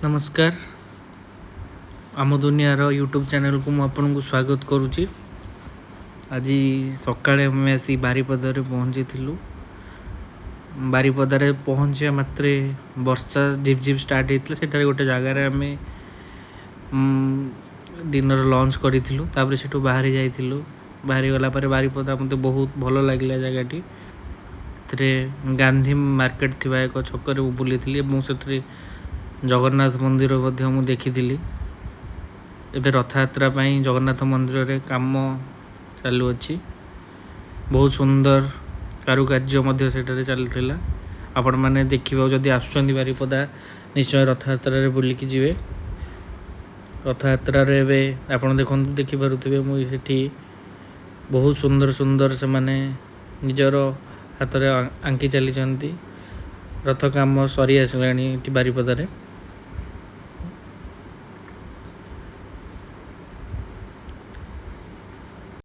ନମସ୍କାର, ଆମ ଦୁନିଆର ୟୁଟ୍ୟୁବ୍ ଚ୍ୟାନେଲ୍କୁ ମୁଁ ଆପଣଙ୍କୁ ସ୍ୱାଗତ କରୁଛି। ଆଜି ସକାଳେ ଆମେ ଆସି ବାରିପଦାରେ ପହଞ୍ଚିଥିଲୁ। ବାରିପଦାରେ ପହଞ୍ଚିବା ମାତ୍ରେ ବର୍ଷା ଝିପ୍ ଝିପ୍ ଷ୍ଟାର୍ଟ ହେଇଥିଲା। ସେଠାରେ ଗୋଟେ ଜାଗାରେ ଆମେ ଡିନର୍ ଲଞ୍ଚ କରିଥିଲୁ। ତାପରେ ସେଠୁ ବାହାରି ଯାଇଥିଲୁ। ବାହାରି ଗଲା ପରେ ବାରିପଦା ମୋତେ ବହୁତ ଭଲ ଲାଗିଲା ଜାଗାଟି। ସେଥିରେ ଗାନ୍ଧୀ ମାର୍କେଟ ଥିବା ଏକ ଛକରେ ମୁଁ ବୁଲିଥିଲି ଏବଂ ସେଥିରେ ଜଗନ୍ନାଥ ମନ୍ଦିର ମଧ୍ୟ ମୁଁ ଦେଖିଥିଲି। ଏବେ ରଥଯାତ୍ରା ପାଇଁ ଜଗନ୍ନାଥ ମନ୍ଦିରରେ କାମ ଚାଲୁଅଛି। ବହୁତ ସୁନ୍ଦର କାରୁକାର୍ଯ୍ୟ ମଧ୍ୟ ସେଠାରେ ଚାଲିଥିଲା। ଆପଣମାନେ ଦେଖିବାକୁ ଯଦି ଆସୁଛନ୍ତି ବାରିପଦା, ନିଶ୍ଚୟ ରଥଯାତ୍ରାରେ ବୁଲିକି ଯିବେ। ରଥଯାତ୍ରାରେ ଏବେ ଆପଣ ଦେଖନ୍ତୁ, ଦେଖିପାରୁଥିବେ ମୁଁ ସେଠି ବହୁତ ସୁନ୍ଦର ସୁନ୍ଦର ସେମାନେ ନିଜର ହାତରେ ଆଙ୍କି ଚାଲିଛନ୍ତି। ରଥ କାମ ସରି ଆସିଲାଣି ଏଠି ବାରିପଦାରେ।